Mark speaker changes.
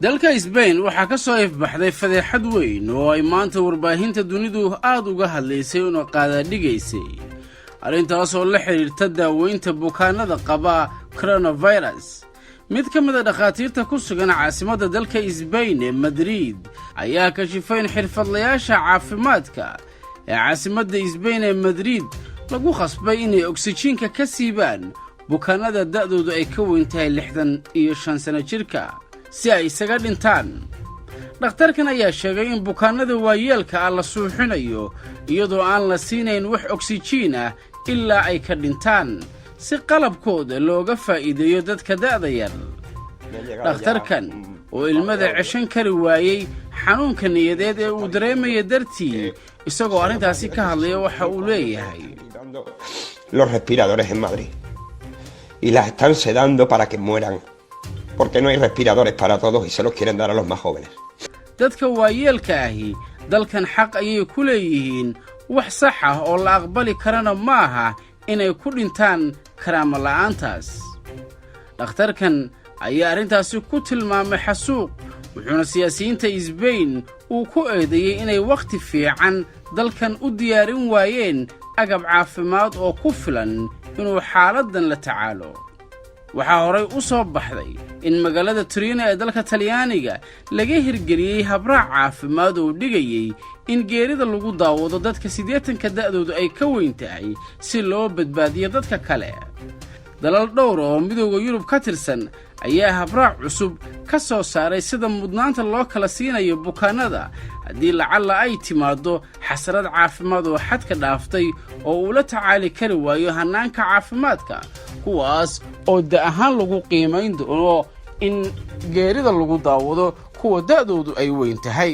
Speaker 1: Dalka Sbain waxaa ka soo ifbaxday fadeexad weyn oo ay maanta warbaahinta dunidu aad uga hadlaysay una qaadaadhigaysay, arrintaasoo la xidhiirta daaweynta bukaanada qaba coronavirus. Mid ka mid ah dhakhaatiirta ku sugan caasimadda dalka Sbain ee Madrid ayaa kashifay in xirfadlayaasha caafimaadka ee caasimadda Sbain ee Madrid lagu khasbay inay oksijiinka ka siibaan bukaanada da'doodu ay ka weyn tahay 65 sano jirka si ay isaga dhintaan. Dhakhtarkan ayaa sheegay in bukaanada waayeelka ah la suuxinayo iyadoo aan la siinayn wax oksijiin ah ilaa ay ka dhintaan, si qalabkooda looga faa'iideeyo dadka da'da yar. Dhakhtarkan oo ilmada ceshan kari waayey xanuunka niyadeed ee uu dareemaya dartii, isagoo arrintaasi ka hadlaya, waxa uu leeyahay:
Speaker 2: Los respiradores en Madrid. Y las están sedando para que mueran. Porque no hay respiradores para todos y se los quieren dar a los más jóvenes.
Speaker 1: Dadka waayeelka ahi dalkan xaq ayay ku leeyihiin. Wax sax ah oo la aqbali karana ma aha inay ku dhintaan karaamo la'aantaas. Dhakhtarkan ayaa arrintaasi ku tilmaamay xasuuq, wuxuuna siyaasiyiinta Sbain uu ku eedeeyey inay wakhti fiican dalkan u diyaarin waayeen agab caafimaad oo ku filan inuu xaaladdan la tacaalo. Waxaa horay u soo baxday in magaalada Torino ee dalka Talyaaniga laga hirgeliyey habraac caafimaad oo dhigayey in geerida lagu daawado dadka 80-ka da'doodu ay ka weyn tahay, si loo badbaadiyo dadka kale. Dalal dhowr oo Midowda Yurub ka tirsan ayaa habraac cusub ka soo saaray sida mudnaanta loo kala siinayo bukaannada haddii lacalla ay timaaddo xasrad caafimaad oo xadka dhaaftay oo uu la tacaali kari waayo hannaanka caafimaadka, kuwaas oo da' ahaan lagu qiimayn doono in geerida lagu daawado kuwa da'doodu ay weyn tahay.